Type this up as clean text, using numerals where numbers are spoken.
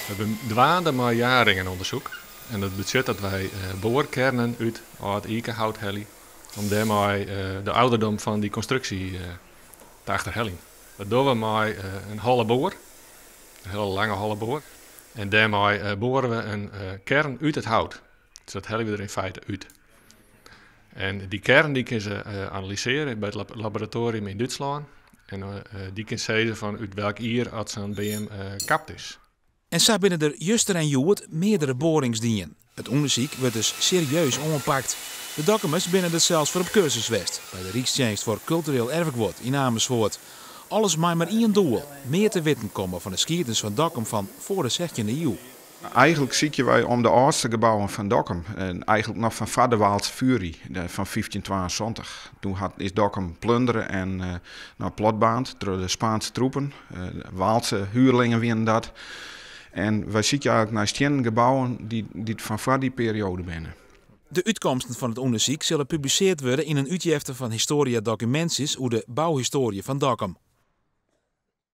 We binne dwaande mei jaarringenûndersyk en dat betsjut dat wy boarkearnen út âld ikehout helje om dêrmei de ouderdom fan dy konstruksje te achterheljen. Dat dogge we mei in holle boar, in hiele lange holle boar. En dêrmei boare we in kearn út it hout. Dus dat helje we der yn feite út. En dy kearn dy kinne se analysearje by it laboratoarium yn Dútslân. En dy kin sizze fan út welk jier at sa'n beam kapt is. En sa binne der juster en hjoed meardere boarings dien. It ûndersyk wurdt dus serieus oanpakt. De Dokkumers binne der sels foar op kursus west by de Rykstsjinst foar Kultureel Erfguod yn Amersfoart. Alles mei mar ien doel, mear te witten komme fan de skiednis fan Dokkum fan foar de sechtjinde iuw. Eigenlik sykje wy om de âldste gebouwen fan Dokkum, en eigenlik noch fan foar de Waalse Fury fan 1572. Doe hat, is Dokkum plundere en no, platbaarnd troch de Spaanse troepen. Waalse huurlingen wienen dat. En wy sykje eigenlik nei stiennen gebouwen dy't fan foar dy perioade binne. De útkomsten fan it ûndersyk sille publisearre wurde yn in útjefte fan Historia Doccumensis oer de bouhistoarje fan Dokkum.